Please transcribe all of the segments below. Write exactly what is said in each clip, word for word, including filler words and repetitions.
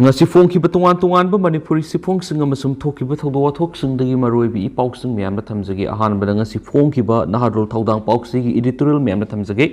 ꯉꯁꯤ ꯐꯣꯡꯈꯤꯕ ꯇꯣꯉꯥꯟ ꯇꯣꯉꯥꯟꯕ ꯃꯅꯤꯄꯨꯔꯤ ꯆꯦꯐꯣꯡꯁꯤꯡ ꯑꯃꯁꯨꯡ ꯊꯣꯛꯈꯤꯕ ꯊꯧꯗꯣꯛ ꯋꯥꯊꯣꯛꯁꯤꯡꯗꯒꯤ ꯃꯔꯨꯑꯣꯏꯕ ꯏ ꯄꯥꯎꯁꯤꯡ ꯃꯌꯥꯝꯗ ꯊꯝꯖꯒꯦ꯫ ꯑꯍꯥꯟꯕꯗ ꯉꯁꯤ ꯐꯣꯡꯈꯤꯕ ꯅꯍꯥꯔꯣꯜ ꯊꯧꯗꯥꯡ ꯄꯥꯎꯆꯦꯒꯤ editorial ꯃꯌꯥꯝꯗ ꯊꯝꯖꯒꯦ꯫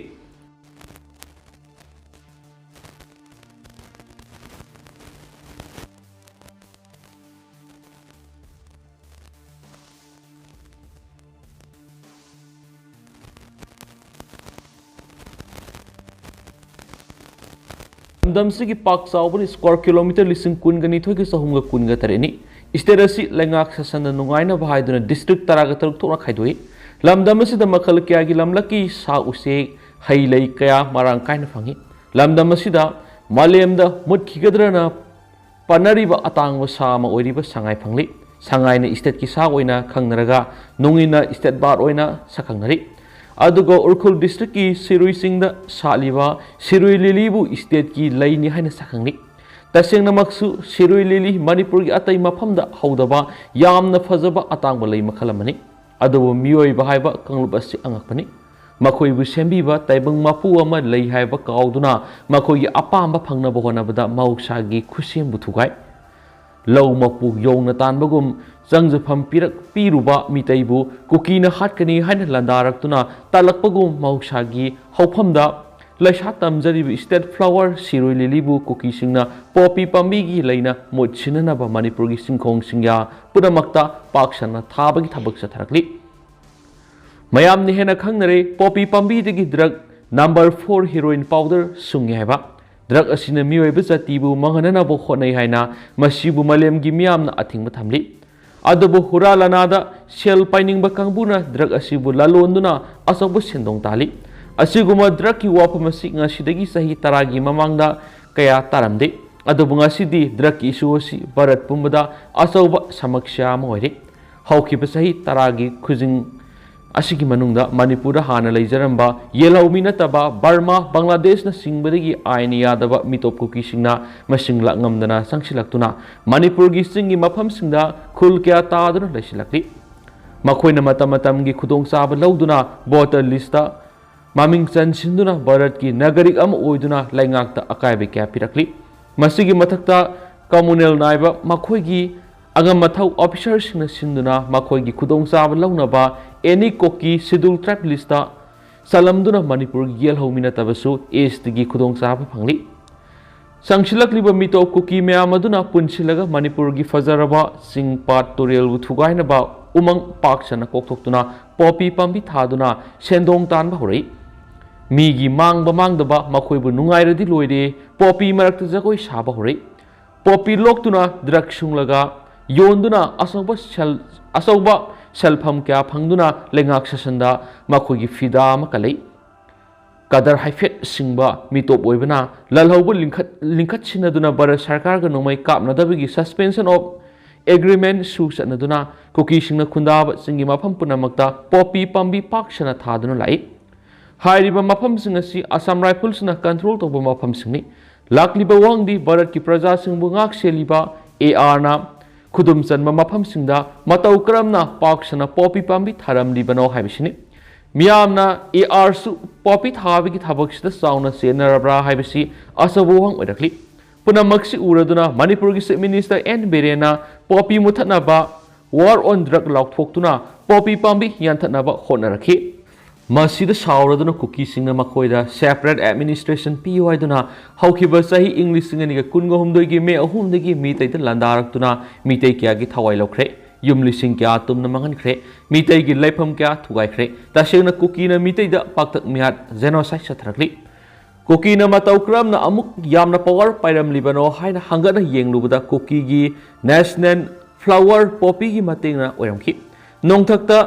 ꯂꯝꯗꯝꯁꯤꯒꯤ ꯄꯥꯛ ꯆꯥꯎꯕꯅ square kilometre ꯂꯤꯁꯤꯡ ꯀꯨꯟꯒ ꯅꯤꯊꯣꯏꯒ ꯆꯍꯨꯝꯒ ꯀꯨꯟꯒ ꯇꯔꯦꯠꯅꯤ꯫ State ꯑꯁꯤ ꯂꯩꯉꯥꯛ ꯁꯥꯁꯟꯅ ꯅꯨꯡꯉꯥꯏꯅꯕ ꯍꯥꯏꯗꯨꯅ district ꯇꯔꯥꯒ ꯇꯔꯨꯛ ꯊꯣꯛꯅ ꯈꯥꯏꯗꯣꯛꯏ꯫ ꯂꯝꯗꯝ ꯑꯁꯤꯗ ꯃꯈꯜ ꯀꯌꯥꯒꯤ ꯂꯝꯂꯛꯀꯤ ꯁꯥ ꯎꯆꯦꯛ, ꯍꯩ ꯂꯩ ꯀꯌꯥ ꯃꯔꯥꯡ ꯀꯥꯏꯅ ꯐꯪꯏ꯫ ꯂꯝꯗꯝ ꯑꯁꯤꯗ ꯃꯥꯂꯦꯝꯗ ꯃꯨꯠꯈꯤꯒꯗ꯭ꯔꯅ ꯄꯟꯅꯔꯤꯕ ꯑꯇꯥꯡꯕ ꯁꯥ ꯑꯃ ꯑꯣꯏꯔꯤꯕ ꯁꯉꯥꯏ ꯐꯪꯂꯤ꯫ ꯁꯉꯥꯏꯅ stateꯀꯤ ꯁꯥ ꯑꯣꯏꯅ ꯈꯪꯅꯔꯒ ꯅꯣꯡꯏꯟꯅ state bird ꯑꯣꯏꯅ ꯁꯛꯈꯪꯅꯔꯤ꯫ ꯑꯗꯨꯒ ꯎꯈ꯭ꯔꯨꯜ districtꯀꯤ ꯁꯤꯔꯨꯏ ꯆꯤꯡꯗ ꯁꯥꯠꯂꯤꯕ ꯁꯤꯔꯨꯏ ꯂꯤꯂꯤꯕꯨ stateꯀꯤ ꯂꯩꯅꯤ ꯍꯥꯏꯅ ꯁꯛꯈꯪꯅꯩ꯫ ꯇꯁꯦꯡꯅꯃꯛꯁꯨ ꯁꯤꯔꯨꯏ ꯂꯤꯂꯤ ꯃꯅꯤꯄꯨꯔꯒꯤ ꯑꯇꯩ ꯃꯐꯝꯗ ꯍꯧꯗꯕ ꯌꯥꯝꯅ ꯐꯖꯕ ꯑꯇꯥꯡꯕ ꯂꯩ ꯃꯈꯜ ꯑꯃꯅꯤ꯫ ꯑꯗꯨꯕꯨ ꯃꯤꯑꯣꯏꯕ ꯍꯥꯏꯕ ꯀꯥꯡꯂꯨꯞ ꯑꯁꯤ ꯑꯉꯛꯄꯅꯤ꯫ ꯃꯈꯣꯏꯕꯨ ꯁꯦꯝꯕꯤꯕ ꯇꯥꯏꯕꯪ ꯃꯄꯨ ꯑꯃ ꯂꯩ ꯍꯥꯏꯕ ꯀꯥꯎꯗꯨꯅ ꯃꯈꯣꯏꯒꯤ ꯑꯄꯥꯝꯕ ꯐꯪꯅꯕ ꯍꯣꯠꯅꯕꯗ ꯃꯍꯧꯁꯥꯒꯤ ꯈꯨꯠꯁꯦꯝꯕꯨ ꯊꯨꯒꯥꯏ꯫ ꯂꯧ ꯃꯄꯨ ꯌꯣꯡꯅ ꯇꯥꯟꯕꯒꯨꯝ ꯆꯪꯖꯐꯝ ꯄꯤꯔꯛ-, ꯄꯤꯔꯨꯕ ꯃꯤꯇꯩꯕꯨ ꯀꯨꯀꯤꯅ ꯍꯥꯠꯀꯅꯤ ꯍꯥꯏꯅ ꯂꯥꯟꯗꯥꯔꯛꯇꯨꯅ ꯇꯥꯜꯂꯛꯄꯒꯨꯝ ꯃꯍꯧꯁꯥꯒꯤ ꯍꯧꯐꯝꯗ ꯂꯩꯁꯥ ꯇꯝꯖꯔꯤꯕ state flower ꯁꯤꯔꯣꯏ ꯂꯤꯂꯤꯕꯨ ꯀꯨꯀꯤꯁꯤꯡꯅ ꯄꯣꯄꯤ ꯄꯥꯝꯕꯤꯒꯤ ꯂꯩꯅ ꯃꯍꯨꯠ ꯁꯤꯟꯅꯅꯕ ꯃꯅꯤꯄꯨꯔꯒꯤ ꯆꯤꯡꯈꯣꯡ ꯆꯤꯡꯌꯥ ꯄꯨꯝꯅꯃꯛꯇ ꯄꯥꯛ ꯁꯟꯅ ꯊꯥꯕꯒꯤ ꯊꯕꯛ ꯆꯠꯊꯔꯛꯂꯤ꯫ ꯃꯌꯥꯝꯅ ꯍꯦꯟꯅ ꯈꯪꯅꯔꯦ ꯄꯣꯄꯤ ꯄꯥꯝꯕꯤꯗꯒꯤ drug number four heroin powder ꯁꯨꯡꯉꯤ ꯍꯥꯏꯕ꯫ Drug ꯑꯁꯤꯅ ꯃꯤꯑꯣꯏꯕ ꯖꯥꯇꯤꯕꯨ ꯃꯥꯡꯍꯟꯅꯅꯕ ꯍꯣꯠꯅꯩ ꯍꯥꯏꯅ ꯃꯁꯤꯕꯨ ꯃꯥꯂꯦꯝꯒꯤ ꯃꯤꯌꯥꯝꯅ ꯑꯊꯤꯡꯕ ꯊꯝꯂꯤ꯫ ꯑꯗꯨꯕꯨ ꯍꯨꯔꯥ ꯂꯅꯥꯗ ꯁꯦꯜ ꯄꯥꯏꯅꯤꯡꯕ ꯀꯥꯡꯕꯨꯅ drug ꯑꯁꯤꯕꯨ ꯂꯂꯣꯟꯗꯨꯅ ꯑꯆꯧꯕ ꯁꯦꯟꯗꯣꯡ ꯇꯥꯜꯂꯤ꯫ ꯑꯁꯤꯒꯨꯝꯕ drugꯀꯤ ꯋꯥꯐꯝ ꯑꯁꯤ ꯉꯁꯤꯗꯒꯤ ꯆꯍꯤ ꯇꯔꯥꯒꯤ ꯃꯃꯥꯡꯗ ꯀꯌꯥ ꯇꯥꯔꯝꯗꯦ꯫ ꯑꯗꯨꯕꯨ ꯉꯁꯤꯗꯤ drugꯀꯤ issue ꯑꯁꯤ ꯚꯥꯔꯠ ꯄꯨꯝꯕꯗ ꯑꯆꯧꯕ ꯁꯃꯁ꯭ꯌꯥ ꯑꯃ ꯑꯣꯏꯔꯦ꯫ ꯍꯧꯈꯤꯕ ꯆꯍꯤ ꯇꯔꯥꯒꯤ ꯈꯨꯖꯤꯡ ꯑꯁꯤꯒꯤ ꯃꯅꯨꯡꯗ ꯃꯅꯤꯄꯨꯔꯗ ꯍꯥꯟꯅ ꯂꯩꯖꯔꯝꯕ ꯌꯦꯜꯍꯧꯃꯤ ꯅꯠꯇꯕ ꯕꯔꯃꯥ, ꯕꯪꯒ꯭ꯂꯥꯗꯦꯁꯅꯆꯤꯡꯕꯗꯒꯤ ꯑꯥꯏꯟ ꯌꯥꯗꯕ ꯃꯤꯇꯣꯞ ꯀꯨꯀꯤꯁꯤꯡꯅ ꯃꯁꯤꯡ ꯂꯥꯛꯉꯝꯗꯅ ꯆꯪꯁꯤꯜꯂꯛꯇꯨꯅ ꯃꯅꯤꯄꯨꯔꯒꯤ ꯆꯤꯡꯒꯤ ꯃꯐꯝꯁꯤꯡꯗ ꯈꯨꯜ ꯀꯌꯥ ꯇꯥꯗꯨꯅ ꯂꯩꯁꯤꯜꯂꯛꯂꯤ꯫ ꯃꯈꯣꯏꯅ ꯃꯇꯝ ꯃꯇꯝꯒꯤ ꯈꯨꯗꯣꯡꯆꯥꯕ ꯂꯧꯗꯨꯅ voter listꯇ ꯃꯃꯤꯡ ꯆꯟꯁꯤꯟꯗꯨꯅ ꯚꯥꯔꯠꯀꯤ ꯅꯥꯒꯔꯤꯛ ꯑꯃ ꯑꯣꯏꯗꯨꯅ ꯂꯩꯉꯥꯛꯇ ꯑꯀꯥꯏꯕ ꯀꯌꯥ ꯄꯤꯔꯛꯂꯤ꯫ ꯃꯁꯤꯒꯤ ꯃꯊꯛꯇ communal ꯅꯥꯏꯕ ꯃꯈꯣꯏꯒꯤ ꯑꯉꯝ ꯑꯊꯧ officerꯁꯤꯡꯅ ꯁꯤꯟꯗꯨꯅ ꯃꯈꯣꯏꯒꯤ ꯈꯨꯗꯣꯡꯆꯥꯕ ꯂꯧꯅꯕ any Kuki Scheduled Tribe listꯇ ꯆꯜꯂꯝꯗꯨꯅ ꯃꯅꯤꯄꯨꯔꯒꯤ ꯌꯦꯜꯍꯧꯃꯤ ꯅꯠꯇꯕꯁꯨ STꯒꯤ ꯈꯨꯗꯣꯡꯆꯥꯕ ꯐꯪꯂꯤ꯫ ꯆꯪꯁꯤꯜꯂꯛꯂꯤꯕ ꯃꯤꯇꯣꯞ ꯀꯨꯀꯤ ꯃꯌꯥꯝ ꯑꯗꯨꯅ ꯄꯨꯟꯁꯤꯜꯂꯒ ꯃꯅꯤꯄꯨꯔꯒꯤ ꯐꯖꯔꯕ ꯆꯤꯡ ꯄꯥꯠ ꯇꯨꯔꯦꯜꯕꯨ ꯊꯨꯒꯥꯏꯅꯕ ꯎꯃꯪ ꯄꯥꯛ ꯁꯟꯅ ꯀꯣꯛꯊꯣꯛꯇꯨꯅ ꯄꯣꯄꯤ ꯄꯥꯝꯕꯤ ꯊꯥꯗꯨꯅ ꯁꯦꯟꯗꯣꯡ ꯇꯥꯟꯕ ꯍꯧꯔꯛꯏ꯫ ꯃꯤꯒꯤ ꯃꯥꯡꯕ ꯃꯥꯡꯗꯕ ꯃꯈꯣꯏꯕꯨ ꯅꯨꯡꯉꯥꯏꯔꯗꯤ ꯂꯣꯏꯔꯦ, ꯄꯣꯄꯤ ꯃꯔꯛꯇ ꯖꯒꯣꯏ ꯁꯥꯕ ꯍꯧꯔꯛꯏ꯫ ꯄꯣꯄꯤ ꯂꯣꯛꯇꯨꯅ ꯗ꯭ꯔꯒ ꯁꯨꯡꯂꯒ ꯌꯣꯟꯗꯨꯅ ꯑꯆꯧꯕ ꯁꯦꯜ-, ꯑꯆꯧꯕ ꯁꯦꯜꯐꯝ ꯀꯌꯥ ꯐꯪꯗꯨꯅ ꯂꯩꯉꯥꯛ ꯁꯥꯁꯟꯗ ꯃꯈꯣꯏꯒꯤ ꯐꯤꯗꯥ ꯑꯃ ꯀꯜꯂꯛꯏ꯫ ꯀꯗꯔ ꯍꯥꯏꯐꯦꯠ ꯁꯤꯡꯕ ꯃꯤꯇꯣꯞ ꯑꯣꯏꯕꯅ ꯂꯥꯜꯍꯧꯕ ꯂꯤꯡꯈꯠ-, ꯂꯤꯡꯈꯠ ꯁꯤꯟꯅꯗꯨꯅ ꯚꯥꯔꯠ ꯁꯔꯀꯥꯔꯒ ꯅꯣꯡꯃꯩ ꯀꯥꯞꯅꯗꯕꯒꯤ suspension of agreement ꯁꯨ ꯆꯠꯅꯗꯨꯅ ꯀꯨꯀꯤꯁꯤꯡꯅ ꯈꯨꯟꯗꯥꯕ ꯆꯤꯡꯒꯤ ꯃꯐꯝ ꯄꯨꯝꯅꯃꯛꯇ ꯄꯣꯄꯤ ꯄꯥꯝꯕꯤ ꯄꯥꯛ ꯁꯟꯅ ꯊꯥꯗꯨꯅ ꯂꯥꯛꯏ꯫ ꯍꯥꯏꯔꯤꯕ ꯃꯐꯝꯁꯤꯡ ꯑꯁꯤ Assam Riflesꯅ control ꯇꯧꯕ ꯃꯐꯝꯁꯤꯡꯅꯤ꯫ ꯂꯥꯛꯂꯤꯕ ꯋꯥꯍꯪꯗꯤ ꯚꯥꯔꯠꯀꯤ ꯄ꯭ꯔꯖꯥꯁꯤꯡꯕꯨ ꯉꯥꯛ ꯁꯦꯜꯂꯤꯕ ARꯅ ꯈꯨꯗꯨꯝ ꯆꯟꯕ ꯃꯐꯝꯁꯤꯡꯗ ꯃꯇꯧ ꯀꯔꯝꯅ ꯄꯥꯛ ꯁꯟꯅ ꯄꯣꯄꯤ ꯄꯥꯝꯕꯤ ꯊꯥꯔꯝꯂꯤꯕꯅꯣ ꯍꯥꯏꯕꯁꯤꯅꯤ꯫ ꯃꯤꯌꯥꯝꯅ ARꯁꯨ ꯄꯣꯄꯤ ꯊꯥꯕꯒꯤ ꯊꯕꯛꯁꯤꯗ ꯆꯥꯎꯅ ꯆꯦꯟꯅꯔꯕ꯭ꯔꯥ ꯍꯥꯏꯕꯁꯤ ꯑꯆꯧꯕ ꯋꯥꯍꯪ ꯑꯣꯏꯔꯛꯂꯤ꯫ ꯄꯨꯝꯅꯃꯛꯁꯤ ꯎꯔꯗꯨꯅ ꯃꯅꯤꯄꯨꯔꯒꯤ Chief Minister N ꯕꯤꯔꯦꯟꯅ ꯄꯣꯄꯤ ꯃꯨꯊꯠꯅꯕ War on Drug ꯂꯥꯎꯊꯣꯛꯇꯨꯅ ꯄꯣꯄꯤ ꯄꯥꯝꯕꯤ ꯌꯥꯟꯊꯠꯅꯕ ꯍꯣꯠꯅꯔꯛꯈꯤ꯫ ꯃꯁꯤꯗ ꯁꯥꯎꯔꯗꯨꯅ ꯀꯨꯀꯤꯁꯤꯡꯅ ꯃꯈꯣꯏꯗ separate administration ꯄꯤꯌꯨ ꯍꯥꯏꯗꯨꯅ ꯍꯧꯈꯤꯕ ꯆꯍꯤ ꯏꯪ ꯂꯤꯁꯤꯡ ꯑꯅꯤꯒ ꯀꯨꯟꯒ ꯍꯨꯝꯗꯣꯏꯒꯤ ꯃꯦ ꯑꯍꯨꯝꯗꯒꯤ ꯃꯤꯇꯩꯗ ꯂꯥꯟꯗꯥꯔꯛꯇꯨꯅ ꯃꯤꯇꯩ ꯀꯌꯥꯒꯤ ꯊꯋꯥꯏ ꯂꯧꯈ꯭ꯔꯦ꯫ ꯌꯨꯝ ꯂꯤꯁꯤꯡ ꯀꯌꯥ ꯇꯨꯝꯅ ꯃꯥꯡꯍꯟꯈ꯭ꯔꯦ꯫ ꯃꯤꯇꯩꯒꯤ ꯂꯩꯐꯝ ꯀꯌꯥ ꯊꯨꯒꯥꯏꯈ꯭ꯔꯦ꯫ ꯇꯁꯦꯡꯅ ꯀꯨꯀꯤꯅ ꯃꯤꯇꯩꯗ ꯄꯥꯛꯇꯛ ꯃꯤꯍꯥꯠ genocide ꯆꯠꯊꯔꯛꯂꯤ꯫ ꯀꯨꯀꯤꯅ ꯃꯇꯧ ꯀꯔꯝꯅ ꯑꯃꯨꯛ ꯌꯥꯝꯅ power ꯄꯥꯏꯔꯝꯂꯤꯕꯅꯣ ꯍꯥꯏꯅ ꯍꯪꯒꯠꯅ ꯌꯦꯡꯂꯨꯕꯗ ꯀꯨꯀꯤꯒꯤ national flower ꯄꯣꯄꯤꯒꯤ ꯃꯇꯦꯡꯅ ꯑꯣꯏꯔꯝꯈꯤ꯫ ꯅꯣꯡꯊꯛꯇ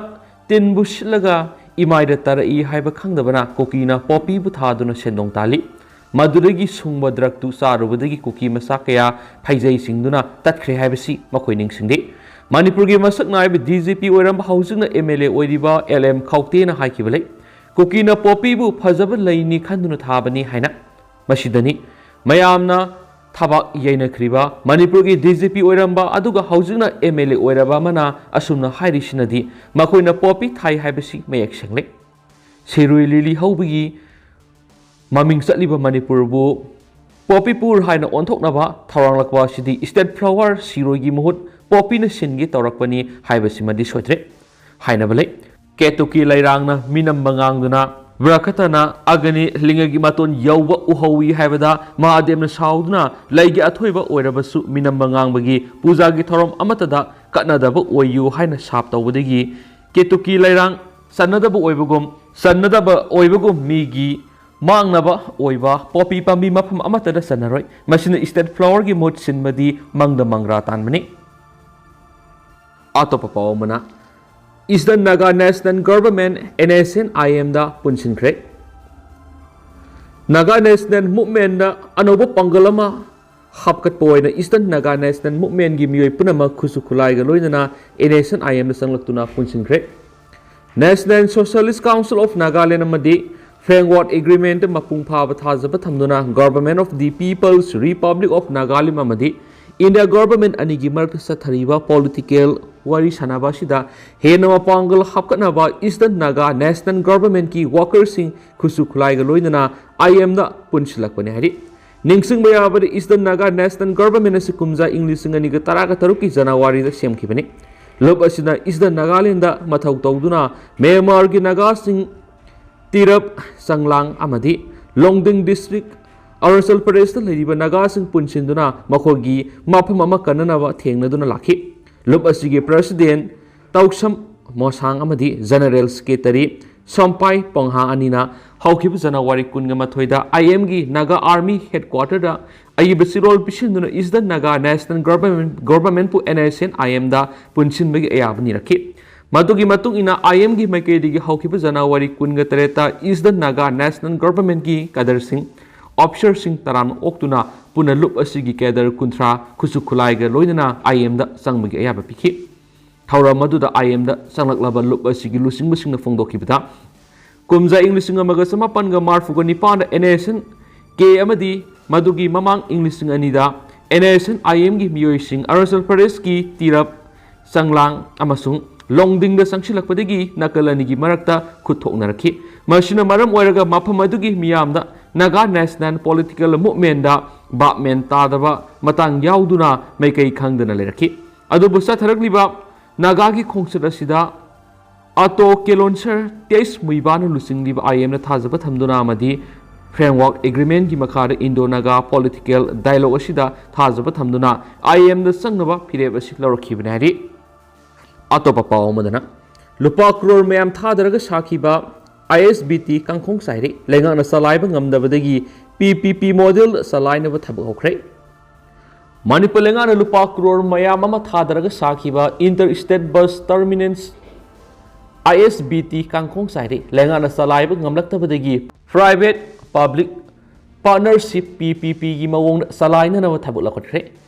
ꯇꯤꯟꯕꯨ ꯁꯤꯠꯂꯒ ꯏꯃꯥꯏꯗ ꯇꯥꯔꯛꯏ ꯍꯥꯏꯕ ꯈꯪꯗꯕꯅ ꯀꯨꯀꯤꯅ ꯄꯣꯄꯤꯕꯨ ꯊꯥꯗꯨꯅ ꯁꯦꯟꯗꯣꯡ ꯇꯥꯜꯂꯤ꯫ ꯃꯗꯨꯗꯒꯤ ꯁꯨꯡꯕ ꯗ꯭ꯔꯒꯇꯨ ꯆꯥꯔꯨꯕꯗꯒꯤ ꯀꯨꯀꯤ ꯃꯆꯥ ꯀꯌꯥ ꯐꯩꯖꯩ ꯆꯤꯡꯗꯨꯅ ꯇꯠꯈ꯭ꯔꯦ ꯍꯥꯏꯕꯁꯤ ꯃꯈꯣꯏ ꯅꯤꯡꯁꯤꯡꯗꯦ꯫ ꯃꯅꯤꯄꯨꯔꯒꯤ ꯃꯁꯛ ꯅꯥꯏꯕ DGP ꯑꯣꯏꯔꯝꯕ ꯍꯧꯖꯤꯛꯅ MLA ꯑꯣꯏꯔꯤꯕ LM ꯈꯥꯎꯇꯦꯅ ꯍꯥꯏꯈꯤꯕ ꯂꯩ꯫ ꯀꯨꯀꯤꯅ ꯄꯣꯄꯤꯕꯨ ꯐꯖꯕ ꯂꯩꯅꯤ ꯈꯟꯗꯨꯅ ꯊꯥꯕꯅꯤ ꯍꯥꯏꯅ꯫ ꯃꯁꯤꯗꯅꯤ ꯃꯌꯥꯝꯅ ꯊꯕꯥꯛ ꯌꯩꯅꯈ꯭ꯔꯤꯕ ꯃꯅꯤꯄꯨꯔꯒꯤ DGP ꯑꯣꯏꯔꯝꯕ ꯑꯗꯨꯒ ꯍꯧꯖꯤꯛꯅ MLA ꯑꯣꯏꯔꯕ ꯑꯃꯅ ꯑꯁꯨꯝꯅ ꯍꯥꯏꯔꯤꯁꯤꯅꯗꯤ ꯃꯈꯣꯏꯅ ꯄꯣꯄꯤ ꯊꯥꯏ ꯍꯥꯏꯕꯁꯤ ꯃꯌꯦꯛ ꯁꯦꯡꯂꯦ꯫ ꯁꯤꯔꯨꯏ ꯂꯤꯂꯤ ꯍꯧꯕꯒꯤ ꯃꯃꯤꯡ ꯆꯠꯂꯤꯕ ꯃꯅꯤꯄꯨꯔꯕꯨ ꯄꯣꯄꯤꯄꯨꯔ ꯍꯥꯏꯅ ꯑꯣꯟꯊꯣꯛꯅꯕ ꯊꯧꯔꯥꯡꯂꯛꯄ ꯑꯁꯤꯗꯤ state flower ꯁꯤꯔꯣꯏꯒꯤ ꯃꯍꯨꯠ ꯄꯣꯄꯤꯅ ꯁꯤꯟꯒꯦ ꯇꯧꯔꯛꯄꯅꯤ ꯍꯥꯏꯕꯁꯤꯃꯗꯤ ꯁꯣꯏꯗ꯭ꯔꯦ꯫ ꯍꯥꯏꯅꯕ ꯂꯩ꯫ ꯀꯦꯇꯨꯀꯤ ꯂꯩꯔꯥꯡꯅ ꯃꯤꯅꯝꯕ ꯉꯥꯡꯗꯨꯅ ꯕ꯭ꯔꯈꯇꯅ ꯑꯒꯅꯤ ꯂꯤꯡꯒꯒꯤ ꯃꯇꯣꯟ ꯌꯧꯕ ꯎꯍꯧꯏ ꯍꯥꯏꯕꯗ ꯃꯍꯥꯗꯦꯕꯅ ꯁꯥꯎꯗꯨꯅ ꯂꯩꯒꯤ ꯑꯊꯣꯏꯕ ꯑꯣꯏꯔꯕꯁꯨ ꯃꯤꯅꯝꯕ ꯉꯥꯡꯕꯒꯤ ꯄꯨꯖꯥꯒꯤ ꯊꯧꯔꯝ ꯑꯃꯠꯇꯗ ꯀꯠꯅꯗꯕ ꯑꯣꯏꯌꯨ ꯍꯥꯏꯅ ꯁꯥꯞ ꯇꯧꯕꯗꯒꯤ ꯀꯦꯇꯨꯀꯤ ꯂꯩꯔꯥꯡ ꯆꯟꯅꯗꯕ ꯑꯣꯏꯕꯒꯨꯝ, ꯆꯟꯅꯗꯕ ꯑꯣꯏꯕꯒꯨꯝ ꯃꯤꯒꯤ ꯃꯥꯡꯅꯕ ꯑꯣꯏꯕ ꯄꯣꯄꯤ ꯄꯥꯝꯕꯤ ꯃꯐꯝ ꯑꯃꯠꯇꯗ ꯆꯟꯅꯔꯣꯏ꯫ ꯃꯁꯤꯅ state flower ꯒꯤ ꯃꯍꯨꯠ ꯁꯤꯟꯕꯗꯤ ꯃꯪꯗ ꯃꯪꯒ꯭ꯔꯥ ꯇꯥꯟꯕꯅꯤ꯫ ꯑꯇꯣꯞꯄ ꯄꯥꯎ ꯑꯃꯅ, Eastern Naga National Government, N S N I M the ꯄꯨꯟꯁꯤꯟꯈ꯭ꯔꯦ꯫ Naga National Movement ꯅ ꯑꯅꯧꯕ ꯄꯥꯡꯒꯜ ꯑꯃ ꯍꯥꯞꯀꯠꯄ ꯑꯣꯏꯅ Eastern Naga National Movement ꯀꯤ ꯃꯤꯑꯣꯏ ꯄꯨꯝꯅꯃꯛ ꯈꯨꯠꯁꯨ ꯈꯨꯠꯂꯥꯏꯒ ꯂꯣꯏꯅꯅ N S N I M the ꯆꯪꯂꯛꯇꯨꯅ ꯄꯨꯟꯁꯤꯟꯈ꯭ꯔꯦ꯫ National Socialist Council of Nagaland ꯑꯃꯗꯤ Framework Agreement ꯃꯄꯨꯡ ꯐꯥꯕ ꯊꯥꯖꯕ ꯊꯝꯗꯨꯅ Government of the People's Republic of Nagaland ꯑꯃꯗꯤ India Government ꯑꯅꯤꯒꯤ ꯃꯔꯛꯇ ꯆꯠꯊꯔꯤꯕ political ꯋꯥꯔꯤ ꯁꯥꯟꯅꯕ ꯑꯁꯤꯗ ꯍꯦꯟꯅ ꯃꯄꯥꯡꯒꯜ ꯍꯥꯞꯀꯠꯅꯕ Eastern Naga National Government ꯀꯤ worker ꯁꯤꯡ ꯈꯨꯠꯁꯨ ꯈꯨꯠꯂꯥꯏꯒ ꯂꯣꯏꯅꯅ I M ꯗ ꯄꯨꯟꯁꯤꯜꯂꯛꯄꯅꯤ ꯍꯥꯏꯔꯤ꯫ ꯅꯤꯡꯁꯤꯡꯕ ꯌꯥꯕꯗꯤ, Eastern Naga National Government ꯑꯁꯤ ꯀꯨꯝꯖꯥ ꯏꯪ ꯂꯤꯁꯤꯡ ꯑꯅꯤꯒ ꯇꯔꯥꯒ ꯇꯔꯨꯛꯀꯤ ꯖꯅꯋꯥꯔꯤꯗ ꯁꯦꯝꯈꯤꯕꯅꯤ꯫ ꯂꯨꯞ ꯑꯁꯤꯅ Eastern Nagaland ꯗ ꯃꯊꯧ ꯇꯧꯗꯨꯅ ꯃ꯭ꯌꯥꯟꯃꯥꯔꯒꯤ ꯅꯥꯒꯥꯁꯤꯡ ꯇꯤꯔꯞ, ꯆꯪꯂꯥꯡ ꯑꯃꯗꯤ ꯂꯣꯡꯗꯤꯡ district, ꯑꯔꯨꯅꯥꯆꯜ ꯄ꯭ꯔꯗꯦꯁꯇ ꯂꯩꯔꯤꯕ ꯅꯥꯒꯥꯁꯤꯡ ꯄꯨꯟꯁꯤꯟꯗꯨꯅ ꯃꯈꯣꯏꯒꯤ ꯃꯐꯝ ꯑꯃ ꯀꯟꯅꯅꯕ ꯊꯦꯡꯅꯗꯨꯅ ꯂꯥꯛꯈꯤ꯫ ꯂꯨꯞ ꯑꯁꯤꯒꯤ President ꯇꯧꯁꯝ ꯃꯣꯁꯥꯡ ꯑꯃꯗꯤ General Secretary ꯁꯣꯝꯄꯥꯏ ꯄꯣꯡꯍꯥ ꯑꯅꯤꯅ ꯍꯧꯈꯤꯕ ꯖꯅꯋꯥꯔꯤ ꯀꯨꯟꯒ ꯃꯥꯊꯣꯏꯗ I M ꯒꯤ Naga Army Headquarter ꯗ ꯑꯏꯕ ꯆꯦꯔꯣꯜ ꯄꯤꯁꯤꯟꯗꯨꯅ Eastern Naga National Government, Government ꯄꯨ N S N I M ꯗ ꯄꯨꯟꯁꯤꯟꯕꯒꯤ ꯑꯌꯥꯕ ꯅꯤꯔꯛꯈꯤ꯫ ꯃꯗꯨꯒꯤ ꯃꯇꯨꯡ ꯏꯟꯅ I M ꯒꯤ ꯃꯥꯏꯀꯩꯗꯒꯤ ꯍꯧꯈꯤꯕ ꯖꯅꯋꯥꯔꯤ ꯀꯨꯟꯒ ꯇꯔꯦꯠꯇ Eastern Naga National Government ꯀꯤ cadre ꯁꯤꯡ, officer ꯁꯤꯡ ꯇꯔꯥꯝꯅ ꯑꯣꯛꯇꯨꯅ ꯄꯨꯟꯅ ꯂꯨꯞ ꯑꯁꯤꯒꯤ cadre ꯀꯨꯟꯊ꯭ꯔꯥ ꯈꯨꯠꯁꯨ ꯈꯨꯠꯂꯥꯏꯒ ꯂꯣꯏꯅꯅ I M ꯗ ꯆꯪꯕꯒꯤ ꯑꯌꯥꯕ ꯄꯤꯈꯤ꯫ ꯊꯧꯔꯝ ꯑꯗꯨꯗ I M ꯗ ꯆꯪꯂꯛꯂꯕ ꯂꯨꯞ ꯑꯁꯤꯒꯤ ꯂꯨꯆꯤꯡꯕꯁꯤꯡꯅ ꯐꯣꯡꯗꯣꯛꯈꯤꯕꯗ, ꯀꯨꯝꯖꯥ ꯏꯪ ꯂꯤꯁꯤꯡ ꯑꯃꯒ ꯆꯃꯥꯄꯟꯒ ꯃꯔꯐꯨꯒ ꯅꯤꯄꯥꯟꯗ N S N K ꯑꯃꯗꯤ ꯃꯗꯨꯒꯤ ꯃꯃꯥꯡ ꯏꯪ ꯂꯤꯁꯤꯡ ꯑꯅꯤꯗ N S N I M ꯒꯤ ꯃꯤꯑꯣꯏꯁꯤꯡ ꯑꯔꯨꯅꯥꯆꯜ ꯄ꯭ꯔꯗꯦꯁꯀꯤ ꯇꯤꯔꯞ, ꯆꯪꯂꯥꯡ ꯑꯃꯁꯨꯡ ꯂꯣꯡꯗꯤꯡꯗ ꯆꯪꯁꯤꯜꯂꯛꯄꯗꯒꯤ ꯅꯥꯀꯜ ꯑꯅꯤꯒꯤ ꯃꯔꯛꯇ ꯈꯨꯠ ꯊꯣꯛꯅꯔꯛꯈꯤ꯫ ꯃꯁꯤꯅ ꯃꯔꯝ ꯑꯣꯏꯔꯒ ꯃꯐꯝ ꯑꯗꯨꯒꯤ ꯃꯤꯌꯥꯝꯗ Naga National Political Movementꯗ ꯚꯥꯞ ꯃꯦꯟ ꯇꯥꯗꯕ ꯃꯇꯥꯡ ꯌꯥꯎꯗꯨꯅ ꯃꯥꯏꯀꯩ ꯈꯪꯗꯅ ꯂꯩꯔꯛꯈꯤ꯫ ꯑꯗꯨꯕꯨ ꯆꯠꯊꯔꯛꯂꯤꯕ ꯅꯥꯒꯥꯒꯤ ꯈꯣꯡꯆꯠ ꯑꯁꯤꯗ ꯑꯇꯣ ꯀꯦꯂꯣꯟꯁꯔ ꯇꯦꯁ ꯃꯨꯏꯕꯥꯅ ꯂꯨꯆꯤꯡꯂꯤꯕ IMꯅ ꯊꯥꯖꯕ ꯊꯝꯗꯨꯅ ꯑꯃꯗꯤ Framework Agreementꯀꯤ ꯃꯈꯥꯗ Indo Naga Political Dialogue ꯑꯁꯤꯗ ꯊꯥꯖꯕ ꯊꯝꯗꯨꯅ IMꯗ ꯆꯪꯅꯕ ꯐꯤꯔꯦꯞ ꯑꯁꯤ ꯂꯧꯔꯛꯈꯤꯕꯅꯤ ꯍꯥꯏꯔꯤ꯫ ꯑꯇꯣꯞꯄ ꯄꯥꯎ ꯑꯃꯗꯅ, ꯂꯨꯄꯥ ꯀ꯭ꯔꯣꯔ ꯃꯌꯥꯝ ꯊꯥꯗꯔꯒ ꯁꯥꯈꯤꯕ ISBT ꯀꯥꯡꯈꯣꯡ ꯆꯥꯏꯔꯤ꯫ ꯂꯩꯉꯥꯛꯅ ꯆꯂꯥꯏꯕ ꯉꯝꯗꯕꯗꯒꯤ PPP model ꯆꯂꯥꯏꯅꯕ ꯊꯕꯛ ꯍꯧꯈ꯭ꯔꯦ꯫ ꯃꯅꯤꯄꯨꯔ ꯂꯩꯉꯥꯛꯅ ꯂꯨꯄꯥ ꯀ꯭ꯔꯣꯔ ꯃꯌꯥꯝ ꯑꯃ ꯊꯥꯗꯔꯒ ꯁꯥꯈꯤꯕ Inter State Bus Terminals ISBT ꯀꯥꯡꯈꯣꯡ ꯆꯥꯏꯔꯤ꯫ ꯂꯩꯉꯥꯛꯅ ꯆꯂꯥꯏꯕ ꯉꯝꯂꯛꯇꯕꯗꯒꯤ Private Public Partnership, PPPꯒꯤ ꯃꯑꯣꯡꯗ ꯆꯂꯥꯏꯅꯅꯕ ꯊꯕꯛ ꯂꯧꯈꯠꯈ꯭ꯔꯦ꯫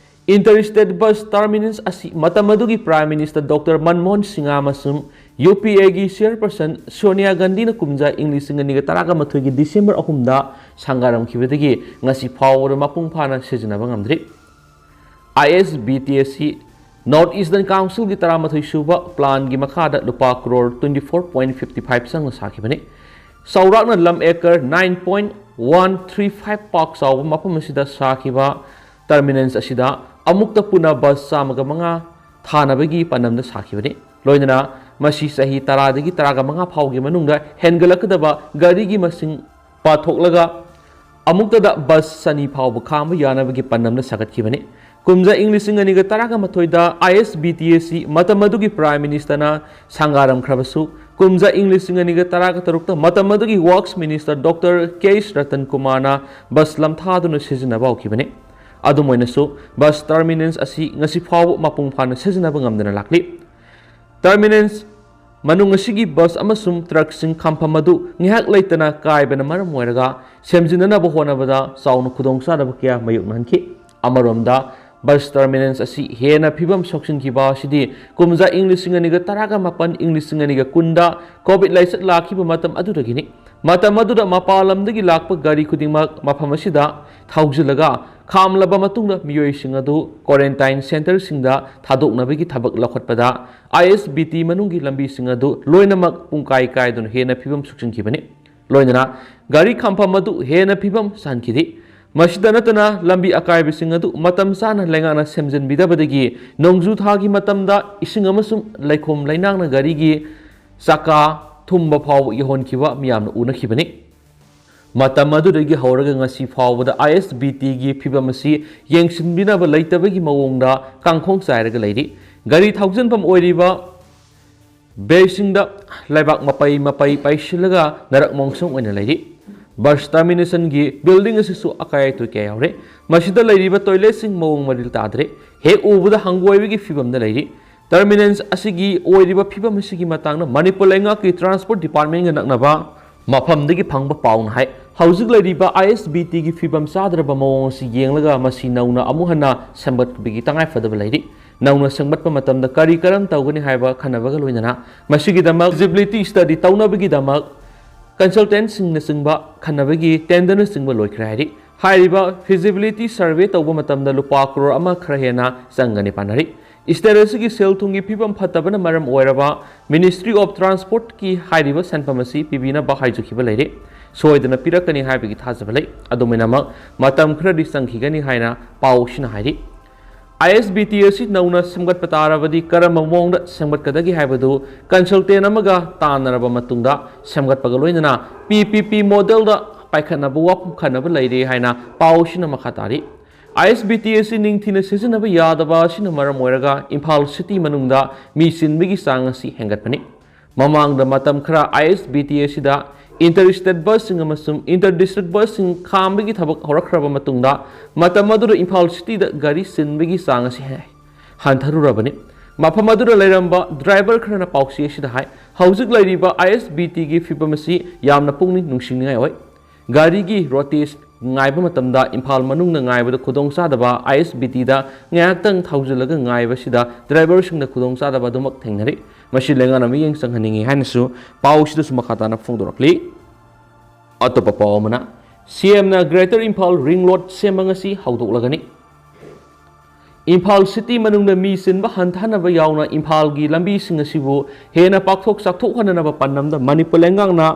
Inter State Bus Terminals ꯑꯁꯤ ꯃꯇꯝ ꯑꯗꯨꯒꯤ Prime Minister Doctor Manmohan Singh ꯑꯃꯁꯨꯡ UPAꯒꯤ Chairperson ꯁꯣꯅꯤꯌꯥ ꯒꯥꯟꯙꯤꯅ ꯀꯨꯝꯖꯥ ꯏꯪ ꯂꯤꯁꯤꯡ ꯑꯅꯤꯒ ꯇꯔꯥꯒ ꯃꯥꯊꯣꯏꯒꯤ December ꯑꯍꯨꯝꯗ ꯁꯪꯒꯥꯔꯝꯈꯤꯕꯗꯒꯤ ꯉꯁꯤ ꯐꯥꯎꯕꯗ ꯃꯄꯨꯡ ꯐꯥꯅ ꯁꯤꯖꯤꯟꯅꯕ ꯉꯝꯗ꯭ꯔꯤ꯫ ISBT ꯑꯁꯤ North Eastern Councilꯒꯤ ꯇꯔꯥꯃꯥꯊꯣꯏ ꯁꯨꯕ planꯒꯤ ꯃꯈꯥꯗ ꯂꯨꯄꯥ crore twenty four point fifty five ꯆꯪꯅ ꯁꯥꯈꯤꯕꯅꯤ꯫ ꯆꯥꯎꯔꯥꯛꯅ ꯂꯝ acre nine point one three five ꯄꯥꯛ ꯆꯥꯎꯕ ꯃꯐꯝ ꯑꯁꯤꯗ ꯁꯥꯈꯤꯕ terminals ꯑꯁꯤꯗ ꯑꯃꯨꯛꯇ ꯄꯨꯟꯅ bus ꯆꯥꯝꯃꯒ ꯃꯉꯥ ꯊꯥꯅꯕꯒꯤ ꯄꯥꯟꯗꯝꯗ ꯁꯥꯈꯤꯕꯅꯤ꯫ ꯂꯣꯏꯅꯅ ꯃꯁꯤ ꯆꯍꯤ ꯇꯔꯥꯗꯒꯤ ꯇꯔꯥꯒ ꯃꯉꯥ ꯐꯥꯎꯒꯤ ꯃꯅꯨꯡꯗ ꯍꯦꯟꯒꯠꯂꯛꯀꯗꯕ ꯒꯥꯔꯤꯒꯤ ꯃꯁꯤꯡ ꯄꯥꯊꯣꯛꯂꯒ ꯑꯃꯨꯛꯇꯗ bus ꯆꯅꯤ ꯐꯥꯎꯕ ꯈꯥꯝꯕ ꯌꯥꯅꯕꯒꯤ ꯄꯥꯟꯗꯝꯗ ꯁꯥꯒꯠꯈꯤꯕꯅꯤ꯫ ꯀꯨꯝꯖꯥ ꯏꯪ ꯂꯤꯁꯤꯡ ꯑꯅꯤꯒ ꯇꯔꯥꯒ ꯃꯥꯊꯣꯏꯗ ISBT ꯑꯁꯤ ꯃꯇꯝ ꯑꯗꯨꯒꯤ Prime Ministerꯅ ꯁꯪꯒꯥꯔꯝꯈ꯭ꯔꯕꯁꯨ, ꯀꯨꯝꯖꯥ ꯏꯪ ꯂꯤꯁꯤꯡ ꯑꯅꯤꯒ ꯇꯔꯥꯒ ꯇꯔꯨꯛꯇ ꯃꯇꯝ ꯑꯗꯨꯒꯤ Works Minister Doctor K H Ratan Kumarꯅ bus ꯂꯝꯊꯥꯗꯨꯅ ꯁꯤꯖꯤꯟꯅꯕ ꯍꯧꯈꯤꯕꯅꯤ꯫ ꯑꯗꯨꯝ ꯑꯣꯏꯅꯁꯨ bus terminals ꯑꯁꯤ ꯉꯁꯤ ꯐꯥꯎꯕ ꯃꯄꯨꯡ ꯐꯥꯅ ꯁꯤꯖꯤꯟꯅꯕ ꯉꯝꯗꯅ ꯂꯥꯛꯂꯤ꯫ Terminals ꯃꯅꯨꯡ ꯑꯁꯤꯒꯤ bus ꯑꯃꯁꯨꯡ truckꯁꯤꯡ ꯈꯥꯝꯐꯝ ꯑꯗꯨ ꯉꯥꯏꯍꯥꯛ ꯂꯩꯇꯅ ꯀꯥꯏꯕꯅ ꯃꯔꯝ ꯑꯣꯏꯔꯒ ꯁꯦꯝꯖꯤꯟꯅꯅꯕ ꯍꯣꯠꯅꯕꯗ ꯆꯥꯎꯅ ꯈꯨꯗꯣꯡꯆꯥꯗꯕ ꯀꯌꯥ ꯃꯥꯌꯣꯛꯅꯍꯟꯈꯤ꯫ ꯑꯃꯔꯣꯝꯗ, bus terminals ꯑꯁꯤ ꯍꯦꯟꯅ ꯐꯤꯕꯝ ꯁꯣꯛꯆꯤꯟꯈꯤꯕ ꯑꯁꯤꯗꯤ ꯀꯨꯝꯖꯥ ꯏꯪ ꯂꯤꯁꯤꯡ ꯑꯅꯤꯒ ꯇꯔꯥꯒ ꯃꯥꯄꯟ, ꯏꯪ ꯂꯤꯁꯤꯡ ꯑꯅꯤꯒ ꯀꯨꯟꯗ COVID ꯂꯥꯏꯆꯠ ꯂꯥꯛꯈꯤꯕ ꯃꯇꯝ ꯑꯗꯨꯗꯒꯤꯅꯤ꯫ ꯃꯇꯝ ꯑꯗꯨꯗ ꯃꯄꯥꯟ ꯂꯝꯗꯒꯤ ꯂꯥꯛꯄ ꯒꯥꯔꯤ ꯈꯨꯗꯤꯡꯃꯛ ꯃꯐꯝ ꯑꯁꯤꯗ ꯊꯧꯖꯤꯜꯂꯒ ꯈꯥꯝꯂꯕ ꯃꯇꯨꯡꯗ ꯃꯤꯑꯣꯏꯁꯤꯡ ꯑꯗꯨ quarantine centreꯁꯤꯡꯗ ꯊꯥꯗꯣꯛꯅꯕꯒꯤ ꯊꯕꯛ ꯂꯧꯈꯠꯄꯗ ISBT ꯃꯅꯨꯡꯒꯤ ꯂꯝꯕꯤꯁꯤꯡ ꯑꯗꯨ ꯂꯣꯏꯅꯃꯛ ꯄꯨꯡꯀꯥꯏ ꯀꯥꯏꯗꯨꯅ ꯍꯦꯟꯅ ꯐꯤꯕꯝ ꯁꯣꯛꯆꯤꯟꯈꯤꯕꯅꯤ꯫ ꯂꯣꯏꯅꯅ ꯒꯥꯔꯤ ꯈꯥꯝꯐꯝ ꯑꯗꯨ ꯍꯦꯟꯅ ꯐꯤꯕꯝ ꯁꯥꯍꯟꯈꯤꯗꯦ꯫ ꯃꯁꯤꯗ ꯅꯠꯇꯅ, ꯂꯝꯕꯤ ꯑꯀꯥꯏꯕꯁꯤꯡ ꯑꯗꯨ ꯃꯇꯝ ꯆꯥꯅ ꯂꯩꯉꯥꯛꯅ ꯁꯦꯝꯖꯤꯟꯕꯤꯗꯕꯗꯒꯤ ꯅꯣꯡꯖꯨ ꯊꯥꯒꯤ ꯃꯇꯝꯗ ꯏꯁꯤꯡ ꯑꯃꯁꯨꯡ ꯂꯩꯈꯣꯝ ꯂꯩꯅꯥꯡꯅ ꯒꯥꯔꯤꯒꯤ ꯆꯀꯥ ꯊꯨꯝꯕ ꯐꯥꯎꯕ ꯌꯧꯍꯟꯈꯤꯕ ꯃꯤꯌꯥꯝꯅ ꯎꯅꯈꯤꯕꯅꯤ꯫ ꯃꯇꯝ ꯑꯗꯨꯗꯒꯤ ꯍꯧꯔꯒ ꯉꯁꯤ ꯐꯥꯎꯕꯗ ꯑꯥꯏ ꯑꯦꯁ ꯕꯤ ꯇꯤꯒꯤ ꯐꯤꯕꯝ ꯑꯁꯤ ꯌꯦꯡꯁꯤꯟꯕꯤꯅꯕ ꯂꯩꯇꯕꯒꯤ ꯃꯑꯣꯡꯗ ꯀꯥꯡꯈꯣꯡ ꯆꯥꯏꯔꯒ ꯂꯩꯔꯤ꯫ ꯒꯥꯔꯤ ꯊꯧꯖꯤꯟꯐꯝ ꯑꯣꯏꯔꯤꯕ ꯕꯦꯁꯤꯡꯗ ꯂꯩꯕꯥꯛ ꯃꯄꯩ ꯃꯄꯩ ꯄꯩꯁꯤꯜꯂꯒ ꯅꯔꯛ ꯃꯣꯡꯁꯣꯡ ꯑꯣꯏꯅ ꯂꯩꯔꯤ꯫ ꯕꯁ ꯇꯔꯃꯤꯅꯦꯁꯟꯒꯤ ꯕꯤꯜꯗꯤꯡ ꯑꯁꯤꯁꯨ ꯑꯀꯥꯏ ꯑꯇꯣꯏ ꯀꯌꯥ ꯌꯥꯎꯔꯦ꯫ ꯃꯁꯤꯗ ꯂꯩꯔꯤꯕ ꯇꯣꯏꯂꯦꯠꯁꯤꯡ ꯃꯑꯣꯡ ꯃꯔꯤꯜ ꯇꯥꯗ꯭ꯔꯦ꯫ ꯍꯦꯛ ꯎꯕꯗ ꯍꯪꯒꯣꯏꯕꯒꯤ ꯐꯤꯕꯝꯗ ꯂꯩꯔꯤ꯫ ꯇꯔꯃꯤꯅꯦꯜ ꯑꯁꯤꯒꯤ ꯑꯣꯏꯔꯤꯕ ꯐꯤꯕꯝ ꯑꯁꯤꯒꯤ ꯃꯇꯥꯡꯗ ꯃꯅꯤꯄꯨꯔ ꯂꯩꯉꯥꯛꯀꯤ ꯇ꯭ꯔꯥꯟꯁꯄꯣꯔꯠ ꯗꯤꯄꯥꯔꯠꯃꯦꯟꯒ ꯅꯛꯅꯕ ꯃꯐꯝꯗꯒꯤ ꯐꯪꯕ ꯄꯥꯎꯅ ꯍꯥꯏ, ꯍꯧꯖꯤꯛ ꯂꯩꯔꯤꯕ ꯑꯥꯏ ꯑꯦꯁ ꯕꯤ ꯇꯤꯒꯤ ꯐꯤꯕꯝ ꯆꯥꯗ꯭ꯔꯕ ꯃꯑꯣꯡ ꯑꯁꯤ ꯌꯦꯡꯂꯒ ꯃꯁꯤ ꯅꯧꯅ ꯑꯃꯨꯛ ꯍꯟꯅ ꯁꯦꯝꯒꯠꯄꯒꯤ ꯇꯉꯥꯏꯐꯗꯕ ꯂꯩꯔꯤ꯫ ꯅꯧꯅ ꯁꯦꯝꯒꯠꯄ ꯃꯇꯝꯗ ꯀꯔꯤ ꯀꯔꯝ ꯇꯧꯒꯅꯤ ꯍꯥꯏꯕ ꯈꯟꯅꯕꯒ ꯂꯣꯏꯅꯅ ꯃꯁꯤꯒꯤꯗꯃꯛ feasibility study ꯇꯧꯅꯕꯒꯤꯗꯃꯛ consultantꯁꯤꯡꯅꯆꯤꯡꯕ ꯈꯟꯅꯕꯒꯤ tenderꯅꯆꯤꯡꯕ ꯂꯣꯏꯈ꯭ꯔꯦ ꯍꯥꯏꯔꯤ꯫ ꯍꯥꯏꯔꯤꯕ feasibility survey ꯇꯧꯕ ꯃꯇꯝꯗ ꯂꯨꯄꯥ ꯀ꯭ꯔꯣꯔ ꯑꯃ ꯈꯔ ꯍꯦꯟꯅ ꯆꯪꯒꯅꯤ ꯄꯥꯅꯔꯤ꯫ State ꯑꯁꯤꯒꯤ ꯁꯦꯜ ꯊꯨꯝꯒꯤ ꯐꯤꯕꯝ ꯐꯠꯇꯕꯅ ꯃꯔꯝ ꯑꯣꯏꯔꯕ Ministry of Transportꯀꯤ ꯍꯥꯏꯔꯤꯕ ꯁꯦꯟꯐꯝ ꯑꯁꯤ ꯄꯤꯕꯤꯅꯕ ꯍꯥꯏꯖꯈꯤꯕ ꯂꯩꯔꯤ꯫ ꯁꯣꯏꯗꯅ ꯄꯤꯔꯛꯀꯅꯤ ꯍꯥꯏꯕꯒꯤ ꯊꯥꯖꯕ ꯂꯩ꯫ ꯑꯗꯨꯝ ꯑꯣꯏꯅꯃꯛ, ꯃꯇꯝ ꯈꯔꯗꯤ ꯆꯪꯈꯤꯒꯅꯤ ꯍꯥꯏꯅ ꯄꯥꯎ ꯑꯁꯤꯅ ꯍꯥꯏꯔꯤ꯫ ꯑꯥꯏ ꯑꯦꯁ ꯕꯤ ꯇꯤ ꯑꯁꯤ ꯅꯧꯅ ꯁꯦꯝꯒꯠꯄ ꯇꯥꯔꯕꯗꯤ ꯀꯔꯝꯕ ꯃꯑꯣꯡꯗ ꯁꯦꯝꯒꯠꯀꯗꯒꯦ ꯍꯥꯏꯕꯗꯨ consultant ꯑꯃꯒ ꯇꯥꯟꯅꯔꯕ ꯃꯇꯨꯡꯗ ꯁꯦꯝꯒꯠꯄꯒ ꯂꯣꯏꯅꯅ ꯄꯤ ꯄꯤ ꯄꯤ modelꯗ ꯄꯥꯏꯈꯠꯅꯕ ꯋꯥꯐꯝ ꯈꯟꯅꯕ ꯂꯩꯔꯤ ꯍꯥꯏꯅ ꯄꯥꯎ ꯑꯁꯤꯅ ꯃꯈꯥ ꯇꯥꯔꯤ꯫ ꯑꯥꯏ ꯑꯦꯁ ꯕꯤ ꯇꯤ ꯑꯁꯤ ꯅꯤꯡꯊꯤꯅ ꯁꯤꯖꯤꯟꯅꯕ ꯌꯥꯗꯕ ꯑꯁꯤꯅ ꯃꯔꯝ ꯑꯣꯏꯔꯒ ꯏꯝꯐꯥꯜ city ꯃꯅꯨꯡꯗ ꯃꯤ ꯆꯤꯟꯕꯒꯤ ꯆꯥꯡ ꯑꯁꯤ ꯍꯦꯟꯒꯠꯄꯅꯤ꯫ ꯃꯃꯥꯡꯗ ꯃꯇꯝ ꯈꯔ ꯑꯥꯏ ꯑꯦꯁ ꯕꯤ ꯇꯤ ꯑꯁꯤꯗ inter state busꯁꯤꯡ ꯑꯃꯁꯨꯡ inter district busꯁꯤꯡ ꯈꯥꯝꯕꯒꯤ ꯊꯕꯛ ꯍꯧꯔꯛꯈ꯭ꯔꯕ ꯃꯇꯨꯡꯗ, ꯃꯇꯝ ꯑꯗꯨꯗ ꯏꯝꯐꯥꯜ cityꯗ ꯒꯥꯔꯤ ꯆꯤꯟꯕꯒꯤ ꯆꯥꯡ ꯑꯁꯤ ꯍꯦ-, ꯍꯟꯊꯔꯨꯔꯕꯅꯤ꯫ ꯃꯐꯝ ꯑꯗꯨꯗ ꯂꯩꯔꯝꯕ driver ꯈꯔꯅ ꯄꯥꯎꯆꯦ ꯑꯁꯤꯗ ꯍꯥꯏ, ꯍꯧꯖꯤꯛ ꯂꯩꯔꯤꯕ ꯑꯥꯏ ꯑꯦꯁ ꯕꯤ ꯇꯤꯒꯤ ꯐꯤꯕꯝ ꯑꯁꯤ ꯌꯥꯝꯅ ꯄꯨꯛꯅꯤꯡ ꯅꯨꯡꯁꯤꯅꯤꯡꯉꯥꯏ ꯑꯣꯏ꯫ ꯒꯥꯔꯤꯒꯤ routine ꯉꯥꯏꯕ ꯃꯇꯝꯗ ꯏꯝꯐꯥꯜ ꯃꯅꯨꯡꯗ ꯉꯥꯏꯕꯗ ꯈꯨꯗꯣꯡꯆꯥꯗꯕ, ꯑꯥꯏ ꯑꯦꯁ ꯕꯤ ꯇꯤꯗ ꯉꯥꯏꯍꯥꯛꯇꯪ ꯊꯧꯖꯤꯜꯂꯒ ꯉꯥꯏꯕꯁꯤꯗ driverꯁꯤꯡꯗ ꯈꯨꯗꯣꯡꯆꯥꯗꯕ ꯑꯗꯨꯃꯛ ꯊꯦꯡꯅꯔꯤ꯫ ꯃꯁꯤ ꯂꯩꯉꯥꯛꯅ ꯃꯤꯠꯌꯦꯡ ꯆꯪꯍꯟꯅꯤꯡꯏ ꯍꯥꯏꯅꯁꯨ ꯄꯥꯎꯁꯤꯗꯁꯨ ꯃꯈꯥ ꯇꯥꯅ ꯐꯣꯡꯗꯣꯔꯛꯂꯤ꯫ ꯑꯇꯣꯞꯄ ꯄꯥꯎ ꯑꯃꯅ, ꯁꯤ ꯑꯦꯝꯅ Greater Imphal Ring Road ꯁꯦꯝꯕ ꯉꯁꯤ ꯍꯧꯗꯣꯛꯂꯒꯅꯤ꯫ ꯏꯝꯐꯥꯜ city ꯃꯅꯨꯡꯗ ꯃꯤ ꯆꯤꯟꯕ ꯍꯟꯊꯍꯟꯅꯕ ꯌꯥꯎꯅ ꯏꯝꯐꯥꯜꯒꯤ ꯂꯝꯕꯤꯁꯤꯡ ꯑꯁꯤꯕꯨ ꯍꯦꯟꯅ ꯄꯥꯛꯊꯣꯛ ꯆꯥꯎꯊꯣꯛꯍꯟꯅꯅꯕ ꯄꯥꯟꯗꯝꯗ ꯃꯅꯤꯄꯨꯔ ꯂꯩꯉꯥꯛꯅ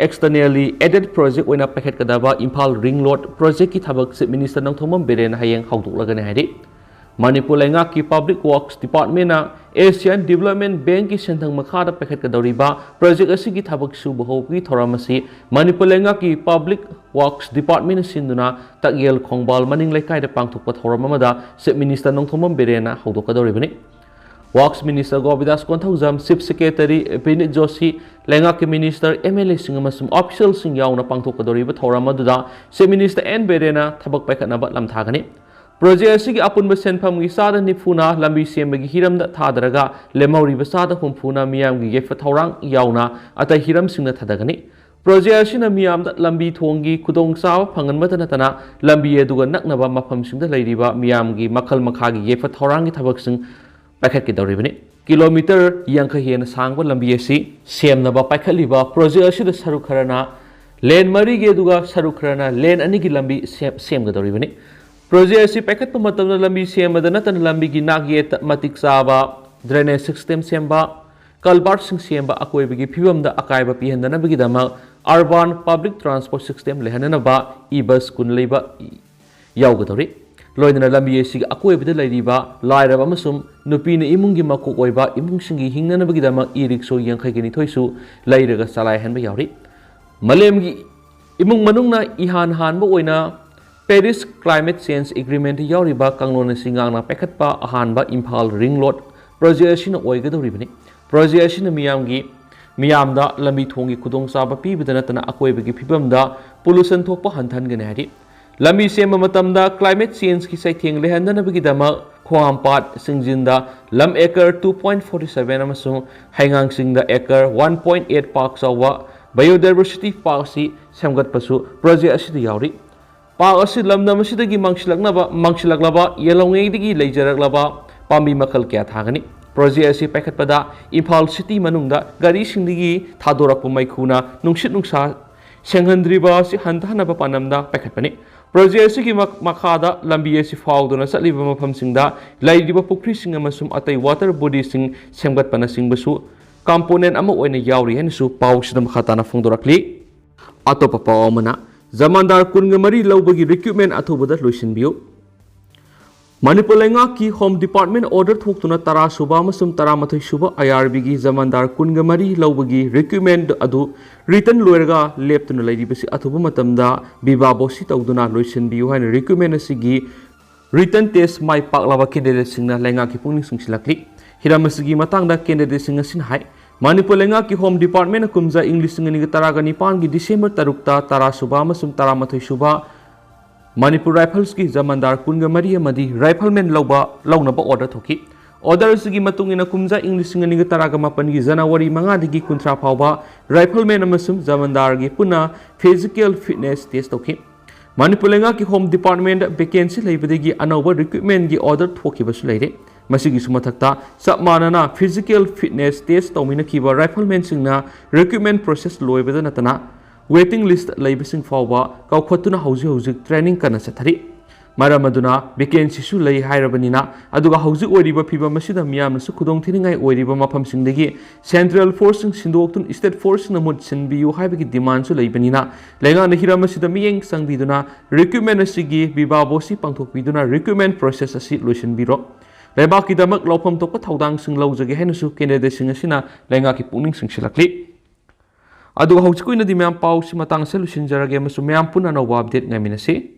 Externally added project ꯑꯣꯏꯅ ꯄꯥꯏꯈꯠꯀꯗꯕ ꯏꯝꯐꯥꯜ ꯔꯤꯡ ꯔꯣꯗ ꯄ꯭ꯔꯣꯖꯦꯛꯀꯤ ꯊꯕꯛ ꯆꯤꯐ ꯃꯤꯅꯤꯁꯇꯔ ꯅꯣꯡꯊꯣꯝꯕꯝ ꯕꯤꯔꯦꯟꯅ ꯍꯌꯦꯡ ꯍꯧꯗꯣꯛꯂꯒꯅꯤ ꯍꯥꯏꯔꯤ꯫ ꯃꯅꯤꯄꯨꯔ ꯂꯩꯉꯥꯛꯀꯤ ꯄꯕ꯭ꯂꯤꯛ ꯋꯥꯔꯛꯁ ꯗꯤꯄꯥꯔꯠꯃꯦꯟꯅ ꯑꯦꯁꯤꯌꯥꯟ ꯗꯤꯕꯦꯂꯞꯃꯦꯟ ꯕꯦꯡꯀꯤ ꯁꯦꯟꯊꯪ ꯃꯈꯥꯗ ꯄꯥꯏꯈꯠꯀꯗꯧꯔꯤꯕ ꯄ꯭ꯔꯣꯖꯦꯛ ꯑꯁꯤꯒꯤ ꯊꯕꯛ ꯁꯨꯕ ꯍꯧꯕꯒꯤ ꯊꯧꯔꯝ ꯑꯁꯤ ꯃꯅꯤꯄꯨꯔ ꯂꯩꯉꯥꯛꯀꯤ ꯄꯕ꯭ꯂꯤꯛ ꯋꯥꯔꯛꯁ ꯗꯤꯄꯥꯔꯠꯃꯦꯟꯅ ꯁꯤꯟꯗꯨꯅ ꯇꯛꯌꯦꯜ ꯈꯣꯡꯕꯥꯜ ꯃꯅꯤꯡ ꯂꯩꯀꯥꯏꯗ ꯄꯥꯡꯊꯣꯛꯄ ꯊꯧꯔꯝ ꯑꯃꯗ ꯆꯤꯐ ꯃꯤꯅꯤꯁꯇꯔ ꯅꯣꯡꯊꯣꯝꯕꯝ ꯕꯤꯔꯦꯟꯅ ꯍꯧꯗꯣꯛꯀꯗꯧꯔꯤꯕꯅꯤ꯫ Works minister Gobindas Konthoujam, chief secretary Vineet Joshi, ꯂꯩꯉꯥꯛꯀꯤ ꯃꯤꯅꯤꯁꯇꯔ, ꯑꯦꯝ ꯑꯦꯜ ꯑꯦꯁꯤꯡ ꯑꯃꯁꯨꯡ ꯑꯣꯐꯤꯁꯤꯌꯦꯜꯁꯤꯡ ꯌꯥꯎꯅ ꯄꯥꯡꯊꯣꯛꯀꯗꯧꯔꯤꯕ ꯊꯧꯔꯝ ꯑꯗꯨꯗ ꯆꯤꯐ ꯃꯤꯅꯤꯁꯇꯔ ꯑꯦꯟ ꯕꯤꯔꯦꯟꯅ ꯊꯕꯛ ꯄꯥꯏꯈꯠꯅꯕ ꯂꯝꯊꯥꯒꯅꯤ꯫ ꯄ꯭ꯔꯣꯖꯦꯛ ꯑꯁꯤꯒꯤ ꯑꯄꯨꯟꯕ ꯁꯦꯟꯐꯝꯒꯤ ꯆꯥꯗ ꯅꯤꯐꯨꯅ ꯂꯝꯕꯤ ꯁꯦꯝꯕꯒꯤ ꯍꯤꯔꯝꯗ ꯊꯥꯗꯔꯒ, ꯂꯦꯝꯍꯧꯔꯤꯕ ꯆꯥꯗ ꯍꯨꯝꯐꯨꯅ ꯃꯤꯌꯥꯝꯒꯤ ꯌꯥꯏꯐ ꯊꯧꯔꯥꯡ ꯌꯥꯎꯅ ꯑꯇꯩ ꯍꯤꯔꯝꯁꯤꯡꯗ ꯊꯥꯗꯒꯅꯤ꯫ ꯄ꯭ꯔꯣꯖꯦꯛ ꯑꯁꯤꯅ ꯃꯤꯌꯥꯝꯗ ꯂꯝꯕꯤ ꯊꯣꯡꯒꯤ ꯈꯨꯗꯣꯡꯆꯥꯕ ꯐꯪꯍꯟꯕꯇ ꯅꯠꯇꯅ, ꯂꯝꯕꯤ ꯑꯗꯨꯒ ꯅꯛꯅꯕ ꯃꯐꯝꯁꯤꯡꯗ ꯂꯩꯔꯤꯕ ꯃꯤꯌꯥꯝꯒꯤ ꯃꯈꯜ ꯃꯈꯥꯒꯤ ꯌꯥꯏꯐ ꯊꯧꯔꯥꯡꯒꯤ ꯊꯕꯛꯁꯤꯡ ꯄꯥꯏꯈꯠꯀꯗꯧꯔꯤꯕꯅꯤ꯫ ꯀꯤꯂꯣꯃꯤꯇꯔ ꯌꯥꯡꯈꯩ ꯍꯦꯟꯅ ꯁꯥꯡꯕ ꯂꯝꯕꯤ ꯑꯁꯤ ꯁꯦꯝꯅꯕ ꯄꯥꯏꯈꯠꯂꯤꯕ ꯄ꯭ꯔꯣꯖꯦꯛ ꯑꯁꯤꯗ ꯁꯔꯨꯛ ꯈꯔꯅ ꯂꯦꯟ ꯃꯔꯤꯒꯤ, ꯑꯗꯨꯒ ꯁꯔꯨꯛ ꯈꯔꯅ ꯂꯦꯟ ꯑꯅꯤꯒꯤ ꯂꯝꯕꯤ ꯁꯦꯝ-, ꯁꯦꯝꯒꯗꯧꯔꯤꯕꯅꯤ꯫ ꯄ꯭ꯔꯣꯖꯦꯛ ꯑꯁꯤ ꯄꯥꯏꯈꯠꯄ ꯃꯇꯝꯗ ꯂꯝꯕꯤ ꯁꯦꯝꯕꯗ ꯅꯠꯇꯅ ꯂꯝꯕꯤꯒꯤ ꯅꯥꯛ ꯌꯦꯠꯇ ꯃꯇꯤꯛ ꯆꯥꯕ ꯗ꯭ꯔꯦꯅꯦꯖ ꯁꯤꯁꯇꯦꯝ ꯁꯦꯝꯕ, ꯀꯜꯚꯥꯔꯠꯁꯤꯡ ꯁꯦꯝꯕ, ꯑꯀꯣꯏꯕꯒꯤ ꯐꯤꯕꯝꯗ ꯑꯀꯥꯏꯕ ꯄꯤꯍꯟꯗꯅꯕꯒꯤꯗꯃꯛ urban public transport system ꯂꯩꯍꯟꯅꯅꯕ E bus ꯀꯨꯟ ꯂꯩꯕ ꯌꯥꯎꯒꯗꯧꯔꯤ꯫ ꯂꯣꯏꯅꯅ ꯂꯝꯕꯤ ꯑꯁꯤꯒꯤ ꯑꯀꯣꯏꯕꯗ ꯂꯩꯔꯤꯕ ꯂꯥꯏꯔꯕ ꯑꯃꯁꯨꯡ ꯅꯨꯄꯤꯅ ꯏꯃꯨꯡꯒꯤ ꯃꯀꯣꯛ ꯑꯣꯏꯕ ꯏꯃꯨꯡꯁꯤꯡꯒꯤ ꯍꯤꯡꯅꯅꯕꯒꯤꯗꯃꯛ ꯏ ꯔꯤꯛꯁꯣ ꯌꯥꯡꯈꯩꯒ ꯅꯤꯊꯣꯏꯁꯨ ꯂꯩꯔꯒ ꯆꯂꯥꯏꯍꯟꯕ ꯌꯥꯎꯔꯤ꯫ ꯃꯥꯂꯦꯝꯒꯤ ꯏꯃꯨꯡ ꯃꯅꯨꯡꯅ ꯏꯍꯥꯟ ꯍꯥꯟꯕ ꯑꯣꯏꯅ ꯄꯦꯔꯤꯁ ꯀ꯭ꯂꯥꯏꯃꯦꯠ ꯆꯦꯟꯖ ꯑꯦꯒ꯭ꯔꯤꯃꯦꯟꯠꯇ ꯌꯥꯎꯔꯤꯕ ꯀꯥꯡꯂꯣꯟ ꯑꯁꯤ ꯉꯥꯛꯅ ꯄꯥꯏꯈꯠꯄ ꯑꯍꯥꯟꯕ ꯏꯝꯐꯥꯜ ꯔꯤꯡ ꯔꯣꯗ ꯄ꯭ꯔꯣꯖꯦꯛ ꯑꯁꯤꯅ ꯑꯣꯏꯒꯗꯧꯔꯤꯕꯅꯤ꯫ ꯄ꯭ꯔꯣꯖꯦꯛ ꯑꯁꯤꯅ ꯃꯤꯌꯥꯝꯒꯤ, ꯃꯤꯌꯥꯝꯗ ꯂꯝꯕꯤ ꯊꯣꯡꯒꯤ ꯈꯨꯗꯣꯡꯆꯥꯕ ꯄꯤꯕꯗ ꯅꯠꯇꯅ ꯑꯀꯣꯏꯕꯒꯤ ꯐꯤꯕꯝꯗ ꯄꯣꯂꯨꯁꯟ ꯊꯣꯛꯄ ꯍꯟꯊꯍꯟꯒꯅꯤ ꯍꯥꯏꯔꯤ꯫ ꯂꯝꯕꯤ ꯁꯦꯝꯕ ꯃꯇꯝꯗ ꯀ꯭ꯂꯥꯏꯃꯦꯠ ꯆꯦꯟꯖꯀꯤ ꯆꯩꯊꯦꯡ ꯂꯩꯍꯟꯗꯅꯕꯒꯤꯗꯃꯛ ꯈꯣꯡꯍꯥꯝꯄꯥꯠ ꯆꯤꯡꯖꯤꯟꯗ ꯂꯝ acre two point forty seven ꯑꯃꯁꯨꯡ ꯍꯩꯉꯥꯡꯆꯤꯡꯗ ꯑꯦꯀꯔ one point eight ꯄꯥꯛ ꯆꯥꯎꯕ ꯕꯥꯏꯑꯣꯗꯥꯏꯕꯔꯁꯤꯇꯤ ꯄꯥꯔꯛ ꯑꯁꯤ ꯁꯦꯝꯒꯠꯄꯁꯨ ꯄ꯭ꯔꯣꯖꯦꯛ ꯑꯁꯤꯗ ꯌꯥꯎꯔꯤ꯫ ꯄꯥꯔꯛ ꯑꯁꯤ ꯂꯝꯗꯝ ꯑꯁꯤꯗꯒꯤ ꯃꯥꯡꯁꯤꯜꯂꯛꯅꯕ, ꯃꯥꯡꯁꯤꯜꯂꯛꯂꯕ ꯌꯦꯜꯍꯧꯉꯩꯗꯒꯤ ꯂꯩꯖꯔꯛꯂꯕ ꯄꯥꯝꯕꯤ ꯃꯈꯜ ꯀꯌꯥ ꯊꯥꯒꯅꯤ꯫ ꯄ꯭ꯔꯣꯖꯦꯛ ꯑꯁꯤ ꯄꯥꯏꯈꯠꯄꯗ ꯏꯝꯐꯥꯜ ꯁꯤꯇꯤ ꯃꯅꯨꯡꯗ ꯒꯥꯔꯤꯁꯤꯡꯗꯒꯤ ꯊꯥꯗꯣꯔꯛꯄ ꯃꯩꯈꯨꯅ ꯅꯨꯡꯁꯤꯠ ꯅꯨꯡꯁꯥ ꯁꯦꯡꯍꯟꯗ꯭ꯔꯤꯕ ꯑꯁꯤ ꯍꯟꯊꯍꯟꯅꯕ ꯄꯥꯟꯗꯝꯗ ꯄꯥꯏꯈꯠꯄꯅꯤ꯫ ꯄ꯭ꯔꯣꯖꯦꯛ ꯑꯁꯤꯒꯤ ꯃꯛ-, ꯃꯈꯥꯗ ꯂꯝꯕꯤ ꯑꯁꯤ ꯐꯥꯎꯗꯨꯅ ꯆꯠꯂꯤꯕ ꯃꯐꯝꯁꯤꯡꯗ ꯂꯩꯔꯤꯕ ꯄꯨꯈ꯭ꯔꯤꯁꯤꯡ ꯑꯃꯁꯨꯡ ꯑꯇꯩ ꯋꯥꯇꯔ ꯕꯣꯗꯤꯁꯤꯡ ꯁꯦꯝꯒꯠꯄꯅꯆꯤꯡꯕꯁꯨ component ꯑꯃ ꯑꯣꯏꯅ ꯌꯥꯎꯔꯤ ꯍꯥꯏꯅꯁꯨ ꯄꯥꯎꯁꯤꯗ ꯃꯈꯥ ꯇꯥꯅ ꯐꯣꯡꯗꯣꯔꯛꯂꯤ꯫ ꯑꯇꯣꯞꯄ ꯄꯥꯎ ꯑꯃꯅ, ꯖꯃꯥꯟꯗꯥꯔ ꯀꯨꯟꯒ ꯃꯔꯤ ꯂꯧꯕꯒꯤ recruitment ꯑꯊꯨꯕꯗ ꯂꯣꯏꯁꯤꯟꯕꯤꯌꯨ꯫ ꯃꯅꯤꯄꯨꯔ ꯂꯩꯉꯥꯛꯀꯤ Home Department order ꯊꯣꯛꯇꯨꯅ ꯇꯔꯥ ꯁꯨꯕ ꯑꯃꯁꯨꯡ ꯇꯔꯥꯃꯥꯊꯣꯏ ꯁꯨꯕ IRB ꯒꯤ ꯖꯃꯥꯟꯗꯥꯔ ꯀꯨꯟꯒ ꯃꯔꯤ ꯂꯧꯕꯒꯤ recruitment ꯑꯗꯨ written ꯂꯣꯏꯔꯒ ꯂꯦꯞꯇꯨꯅ ꯂꯩꯔꯤꯕꯁꯤ ꯑꯊꯨꯕ ꯃꯇꯝꯗ ꯕꯤꯕꯥ ꯕꯣꯁꯤ ꯇꯧꯗꯨꯅ ꯂꯣꯏꯁꯤꯟꯕꯤꯌꯨ ꯍꯥꯏꯅ recruitment ꯑꯁꯤꯒꯤ written test ꯃꯥꯏ ꯄꯥꯛꯂꯕ candidate ꯁꯤꯡꯅ ꯂꯩꯉꯥꯛꯀꯤ ꯄꯨꯛꯅꯤꯡ ꯆꯤꯡꯁꯤꯜꯂꯛꯂꯤ꯫ ꯍꯤꯔꯝ ꯑꯁꯤꯒꯤ ꯃꯇꯥꯡꯗ candidate ꯁꯤꯡ ꯑꯁꯤꯅ ꯍꯥꯏ, ꯃꯅꯤꯄꯨꯔ ꯂꯩꯉꯥꯛꯀꯤ Home Department ꯅ ꯀꯨꯝꯖꯥ ꯏꯪ ꯂꯤꯁꯤꯡ ꯑꯅꯤꯒ ꯇꯔꯥꯒ ꯅꯤꯄꯥꯟꯒꯤ December ꯇꯔꯨꯛꯇ ꯇꯔꯥ ꯁꯨꯕ ꯑꯃꯁꯨꯡ ꯇꯔꯥꯃꯥꯊꯣꯏ ꯁꯨꯕ ꯃꯅꯤꯄꯨꯔ Rifles ꯀꯤ ꯖꯃꯥꯟꯗꯥꯔ ꯀꯨꯟꯒ ꯃꯔꯤ ꯑꯃꯗꯤ rifleman ꯂꯧꯕ, ꯂꯧꯅꯕ order ꯊꯣꯛꯈꯤ꯫ Order ꯑꯁꯤꯒꯤ ꯃꯇꯨꯡ ꯏꯟꯅ ꯀꯨꯝꯖꯥ ꯏꯪ ꯂꯤꯁꯤꯡ ꯑꯅꯤꯒ ꯇꯔꯥꯒ ꯃꯥꯄꯟꯒꯤ January ꯃꯉꯥꯗꯒꯤ ꯀꯨꯟꯊ꯭ꯔꯥ ꯐꯥꯎꯕ rifleman ꯑꯃꯁꯨꯡ ꯖꯃꯥꯟꯗꯥꯔꯒꯤ ꯄꯨꯟꯅ physical fitness test ꯇꯧꯈꯤ꯫ ꯃꯅꯤꯄꯨꯔ ꯂꯩꯉꯥꯛꯀꯤ Home Department ꯗ vacancy ꯂꯩꯕꯗꯒꯤ ꯑꯅꯧꯕ recruitment ꯀꯤ order ꯊꯣꯛꯈꯤꯕꯁꯨ ꯂꯩꯔꯦ꯫ ꯃꯁꯤꯒꯤꯁꯨ ꯃꯊꯛꯇ ꯆꯞ ꯃꯥꯟꯅꯅ physical fitness test ꯇꯧꯃꯤꯟꯅꯈꯤꯕ rifleman ꯁꯤꯡꯅ recruitment process ꯂꯣꯏꯕꯗ ꯅꯠꯇꯅ waiting list ꯂꯩꯕꯁꯤꯡ ꯐꯥꯎꯕ ꯀꯧꯈꯠꯇꯨꯅ ꯍꯧꯖꯤꯛ ꯍꯧꯖꯤꯛ training ꯀꯟꯅ ꯆꯠꯊꯔꯤ꯫ ꯃꯔꯝ ꯑꯗꯨꯅ vacancy ꯁꯨ ꯂꯩ ꯍꯥꯏꯔꯕꯅꯤꯅ, ꯑꯗꯨꯒ ꯍꯧꯖꯤꯛ ꯑꯣꯏꯔꯤꯕ ꯐꯤꯕꯝ ꯑꯁꯤꯗ ꯃꯤꯌꯥꯝꯅꯁꯨ ꯈꯨꯗꯣꯡ ꯊꯤꯅꯤꯡꯉꯥꯏ ꯑꯣꯏꯔꯤꯕ ꯃꯐꯝꯁꯤꯡꯗꯒꯤ central force ꯁꯤꯡ ꯁꯤꯟꯗꯣꯛꯇꯨꯅ state force ꯁꯤꯡꯅ ꯃꯍꯨꯠ ꯁꯤꯟꯕꯤꯌꯨ ꯍꯥꯏꯕꯒꯤ demand ꯁꯨ ꯂꯩꯕꯅꯤꯅ, ꯂꯩꯉꯥꯛꯅ ꯍꯤꯔꯝ ꯑꯁꯤꯗ ꯃꯤꯠꯌꯦꯡ ꯆꯪꯕꯤꯗꯨꯅ recruitment ꯑꯁꯤꯒꯤ ꯕꯤꯕꯥ ꯕꯣꯁꯤ ꯄꯥꯡꯊꯣꯛꯄꯤꯗꯨꯅ recruitment process ꯑꯁꯤ ꯂꯣꯏꯁꯤꯟꯕꯤꯔꯣ꯫ ꯂꯩꯕꯥꯛꯀꯤꯗꯃꯛ ꯂꯧꯐꯝ ꯊꯣꯛꯄ ꯊꯧꯗꯥꯡꯁꯤꯡ ꯂꯧꯖꯒꯦ ꯍꯥꯏꯅꯁꯨ candidate ꯁꯤꯡ ꯑꯁꯤꯅ ꯂꯩꯉꯥꯛꯀꯤ ꯄꯨꯛꯅꯤꯡ ꯆꯤꯡꯁꯤꯜꯂꯛꯂꯤ꯫ ꯑꯗꯨꯒ ꯍꯧꯖꯤꯛꯀꯤ ꯑꯣꯏꯅꯗꯤ ꯃꯌꯥꯝ ꯄꯥꯎꯁꯤ ꯃꯇꯥꯡ ꯑꯁꯤꯗ ꯂꯣꯏꯁꯤꯟꯖꯔꯒꯦ ꯑꯃꯁꯨꯡ ꯃꯌꯥꯝ ꯄꯨꯟꯅ ꯑꯅꯧꯕ update ꯉꯥꯏꯃꯤꯟꯅꯁꯤ꯫